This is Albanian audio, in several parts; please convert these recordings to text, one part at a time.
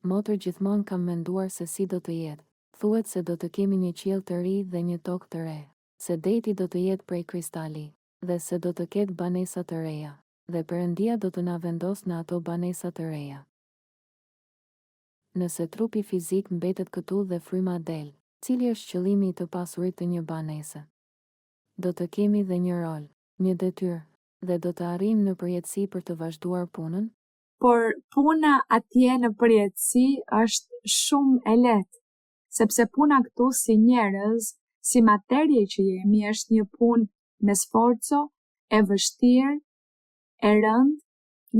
Motër gjithmonë kam menduar se si do të jetë. Thuhet se do të kemi një qiell të ri dhe një tokë të re. Se deti do të jetë prej kristali. Dhe se do të ketë banesa të reja. Dhe Perëndia do të na vendosë në ato banesa të reja. Nëse trupi fizik mbetet këtu dhe fryma del, cili është qëllimi i të pasurit të një banese? Do të kemi dhe një rol, një detyrë, dhe do të arrijmë në përjetësi për të vazhduar punën? Por puna atje në përjetësi është shumë e lehtë, sepse puna këtu si njerëz, si materie që jemi, është një punë me sforco, e vështirë, e rëndë,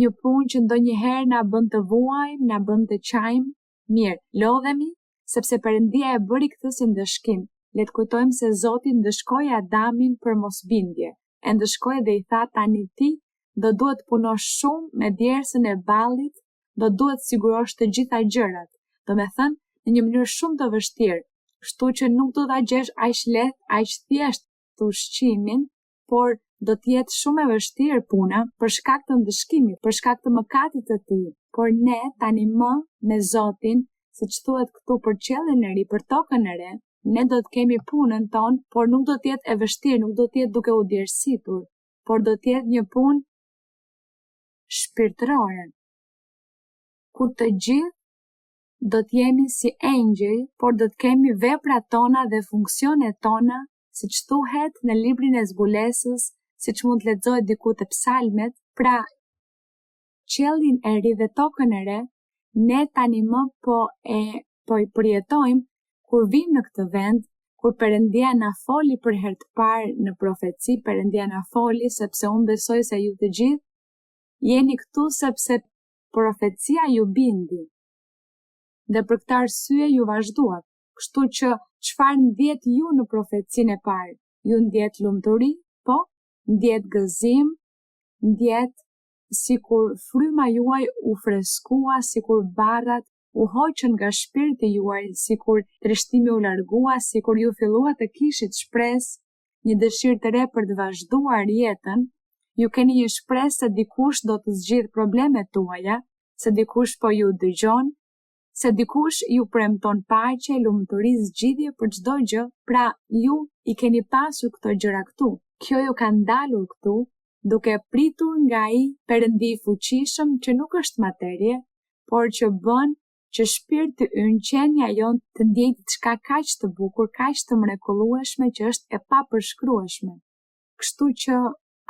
një punë që ndonjëherë na bën të vuajmë, na bën të qajmë, mirë, lodhemi, sepse Perëndia e bëri këtë si ndëshkim. Le të kujtojmë se Zoti ndëshkoi Adamin për mosbindje. E ndëshkoi dhe i tha tani ti do duhet të punosh shumë me djersën e ballit, do duhet të sigurosh të gjitha gjërat, domethënë në një mënyrë shumë të vështirë, kështu që nuk do ta gjesh aq lehtë, aq thjesht ushqimin, por do të jetë shumë e vështirë puna për shkak të ndëshkimit, për shkak të mëkatit të tij. Por ne tani më me Zotin, siç thuhet këtu për qiellin e ri, për tokën e re, ne do të kemi punën tonë, por nuk do të jetë e vështirë, nuk do të jetë duke u djersitur, por do të jetë një punë shpirtërore, ku të gjithë do të jemi si engjëj, por do të kemi veprat tona dhe funksionet tona, siç thuhet në librin e zbulesës, siç mund të lexohet diku te psalmet, pra qiellin e ri dhe tokën e re, ne tani më po e po i përjetojmë kur vijmë në këtë vend, kur Perëndia na foli për herë të parë në profeci, Perëndia na foli sepse unë besoj se ju të gjithë jeni këtu sepse profecia ju bindi. Dhe për këtë arsye ju vazhduat. Kështu që çfarë ndjetë ju në profecinë e parë? Ju ndjetë lumturi? Po, ndjetë gëzim, ndjetë sikur fryma juaj u freskua, sikur barrat u hoqën nga shpirti juaj, sikur trishtimi u largua, sikur ju filluat të kishit shpresë, një dëshirë të re për të vazhduar jetën, ju keni një shpresë se dikush do të zgjidhë problemet tuaja, se dikush po ju dëgjon, se dikush ju premton paqe, lumturi, zgjidhje për çdo gjë, pra ju i keni pasur këto gjëra këtu. Kjo ju ka ndalur këtu, duke pritur nga ai Perëndi i fuqishëm që nuk është materie, por që bën që shpirti ynë, qenia jonë të ndjejë diçka kaq të bukur, kaq të mrekullueshme që është e papërshkrueshme. Kështu që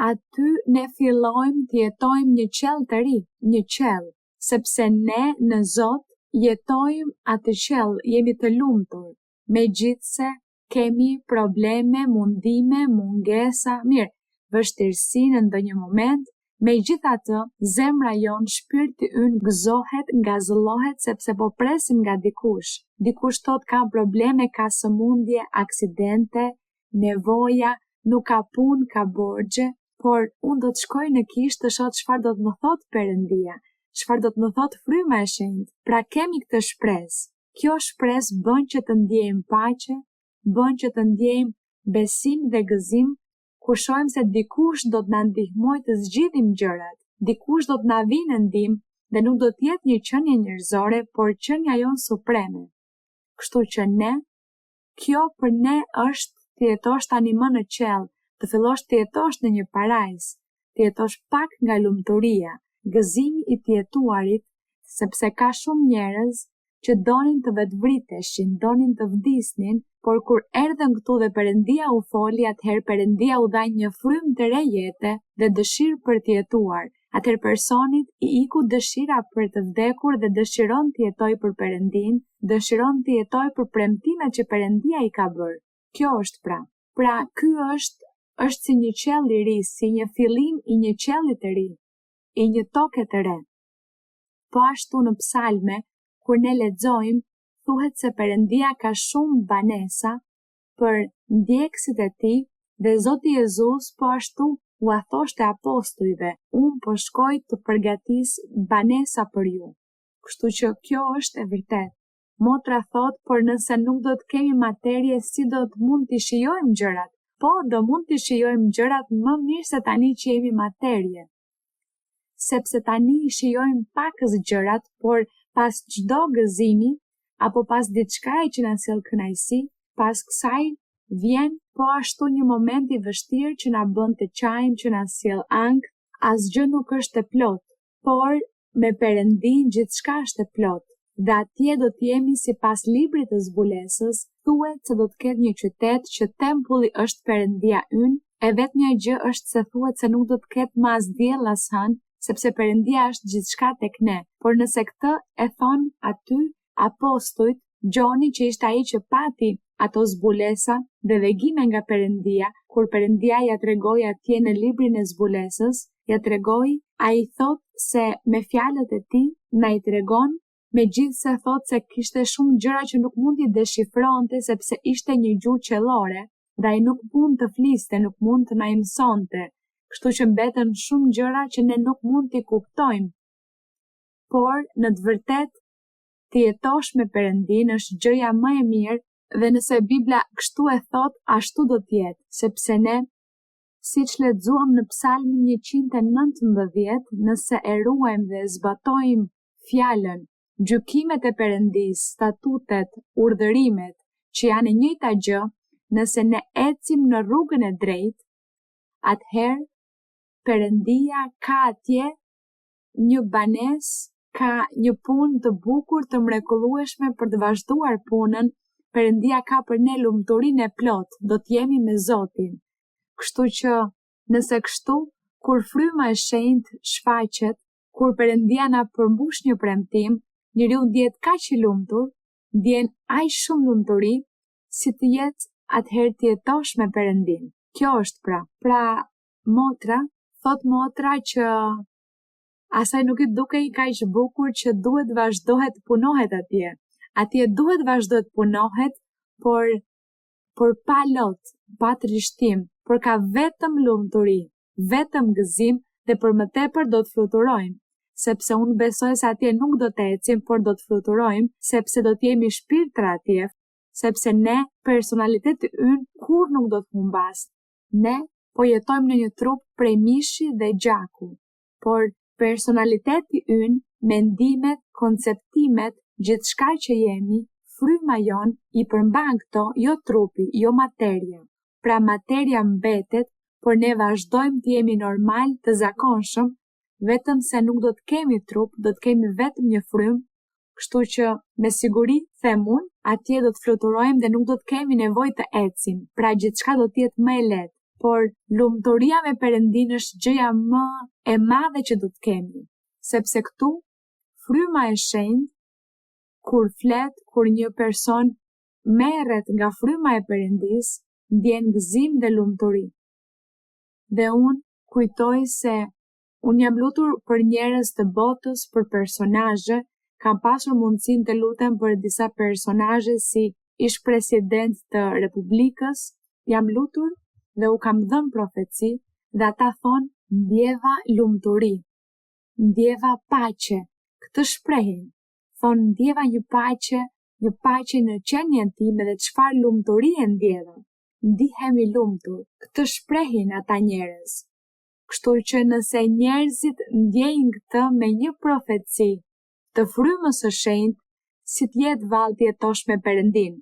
aty ne fillojmë të jetojmë një qiell të ri, një qiell, sepse ne në Zot jetojmë atë qiell, jemi të lumtur, megjithëse kemi probleme, mundime, mungesa, mirë, vështirësi në ndonjë moment, megjithatë, zemra jonë, shpirti ynë gëzohet, ngazëllohet sepse po presim nga dikush. Dikush thotë ka probleme, ka sëmundje, aksidente, nevoja, nuk ka punë, ka borxhe, por unë do të shkoj në kishë të shoh çfarë do të më thotë Perëndia, çfarë do të më thotë Fryma e Shenjtë. Pra kemi këtë shpresë. Kjo shpresë bën që të ndjejmë paqe, bën që të ndjejmë besim dhe gëzim kur shohim se dikush do të na ndihmojë të zgjidhim gjërat, dikush do të na vijë në ndihmë dhe nuk do të jetë një qenie njerëzore, por qenia jonë supreme. Kështu që ne, kjo për ne është të jetosh tani më në qiell, të fillosh të jetosh në një parajsë, të jetosh pak nga lumturia, gëzimi i të jetuarit, sepse ka shumë njerëz që donin të vetëvriteshin, donin të vdisnin, por kur erdhën këtu dhe Perëndia u foli, atëherë Perëndia u dha një frymë të re jete dhe dëshirë për të jetuar. Atëherë personit i iku dëshira për të vdekur dhe dëshiron të jetojë për Perëndinë, dëshiron të jetojë për premtimet që Perëndia i ka bërë. Kjo është pra. Pra, ky është është si një qiell i ri, si një fillim i një qielli të ri, i një toke të re. Po ashtu në psalme, kur ne lexojmë, thuhet se Perëndia ka shumë banesa për ndjekësit e tij dhe Zoti Jezus po ashtu ua thoshte apostujve, unë po shkoj të përgatis banesa për ju. Kështu që kjo është e vërtetë. Motra thotë, por nëse nuk do të kemi materie, si do të mund t'i shijojmë gjërat? Po, do mund t'i shijojmë gjërat më mirë se tani që jemi materie. Sepse tani i shijojmë pakëz gjërat, por. Pas çdo gëzimi apo pas diçkaje që na sjell kënaqësi, pas kësaj vjen po ashtu një moment i vështirë që na bën të qajmë, që na sjell ankth, asgjë nuk është e plotë, por me Perëndinë gjithçka është e plotë. Dhe atje do të jemi sipas librit të zbulesës, thuhet se do të ketë një qytet që tempulli është Perëndia ynë, e vetmja gjë është se thuhet se nuk do të ketë më as diell as hënë, sepse Perëndia është gjithçka tek ne. Por nëse këtë e thonë aty apostujt, Gjoni që ishte ai që pati ato zbulesa dhe vegime nga Perëndia, kur Perëndia ia tregoi atje në librin e zbulesës, ia tregoi, ai thotë se me fjalët e tij na i tregon, megjithëse thotë se kishte shumë gjëra që nuk mund t'i deshifronte sepse ishte një gjuhë qiellore dhe ai nuk mund të fliste, nuk mund të na i mësonte, kështu që mbetën shumë gjëra që ne nuk mund t'i kuptojmë. Por, në të vërtetë, të jetosh me Perëndinë është gjëja më e mirë dhe nëse Bibla kështu e thotë, ashtu do të jetë, sepse ne, siç lexuam në Psalmin 119, nëse e ruajmë dhe e zbatojmë fjalën, gjykimet e Perëndisë, statutet, urdhërimet, që janë e njëjta gjë, nëse ne ecim në rrugën e drejtë, atëherë Perëndia ka atje një banesë, ka një punë të bukur, të mrekullueshme për të vazhduar punën. Perëndia ka për ne lumturinë e plotë, do të jemi me Zotin. Kështu që, nëse kështu, kur fryma e shenjtë shfaqet, kur Perëndia na përmbush një premtim, njeriu ndihet kaq i lumtur, ndjen aq shumë lumturi, si të jetë atëherë të jetosh me Perëndinë. Kjo është pra. Pra, motra, thotë motra që asaj nuk i dukej kaq bukur që duhet vazhdohet të punohet atje. Atje duhet vazhdohet të punohet, por por pa lot, pa trishtim, por ka vetëm lumturi, vetëm gëzim dhe për më tepër do të fluturojmë, sepse unë besoj se atje nuk do të ecim, por do të fluturojmë, sepse do të jemi shpirtra atje, sepse ne, personaliteti ynë, kurrë nuk do të humbasë. Ne po jetojmë në një trup prej mishi dhe gjaku, por personaliteti ynë, mendimet, konceptimet, gjithçka që jemi, fryma jonë i përmban këto, jo trupi, jo materia. Pra materia mbetet, por ne vazhdojmë të jemi normal, të zakonshëm, vetëm se nuk do të kemi trup, do të kemi vetëm një frymë, kështu që me siguri them unë, atje do të fluturojmë dhe nuk do të kemi nevojë të ecim. Pra gjithçka do të jetë më e lehtë. Por lumturia me Perëndinë është gjëja më e madhe që do të kemi, sepse këtu fryma e shenjtë kur flet, kur një person merret nga fryma e Perëndisë, ndjen gëzim dhe lumturi. Dhe unë kujtoj se Unë jam lutur për njerëz të botës, për personazhe, kam pasur mundësinë të lutem për disa personazhe si ish-president të Republikës, jam lutur dhe u kam dhënë profeci dhe ata thonë ndjeva lumturi, ndjeva paqe, këtë shprehin, thonë ndjeva një paqe, një paqe në qenien time dhe çfarë lumturie ndjeva, ndihem i lumtur, këtë shprehin ata njerëz. Kështu që nëse njerëzit ndjejnë këtë me një profeci të frymës së shenjtë, si të jetë vallë të jetosh me Perëndinë?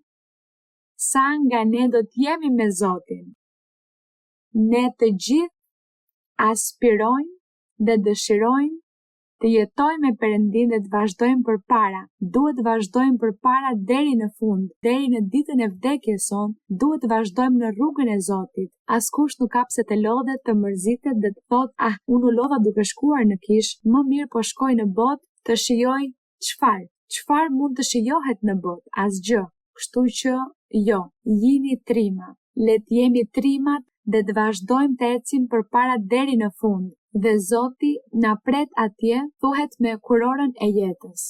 Sa nga ne do të jemi me Zotin? Ne të gjithë aspirojmë dhe dëshirojmë të jetojmë me Perëndinë dhe të vazhdojmë përpara. Duhet të vazhdojmë përpara deri në fund, deri në ditën e vdekjes sonë, duhet të vazhdojmë në rrugën e Zotit. Askush nuk ka pse të lodhet, të mërzitet dhe të thotë, ah, unë u lodha duke shkuar në kishë, më mirë po shkoj në botë të shijoj çfarë? Çfarë mund të shijohet në botë? Asgjë. Kështu që, jo, jini trima. Le të jemi trimat dhe të vazhdojmë të ecim përpara deri në fund. Dhe Zoti na pret atje, thuhet me kurorën e jetës.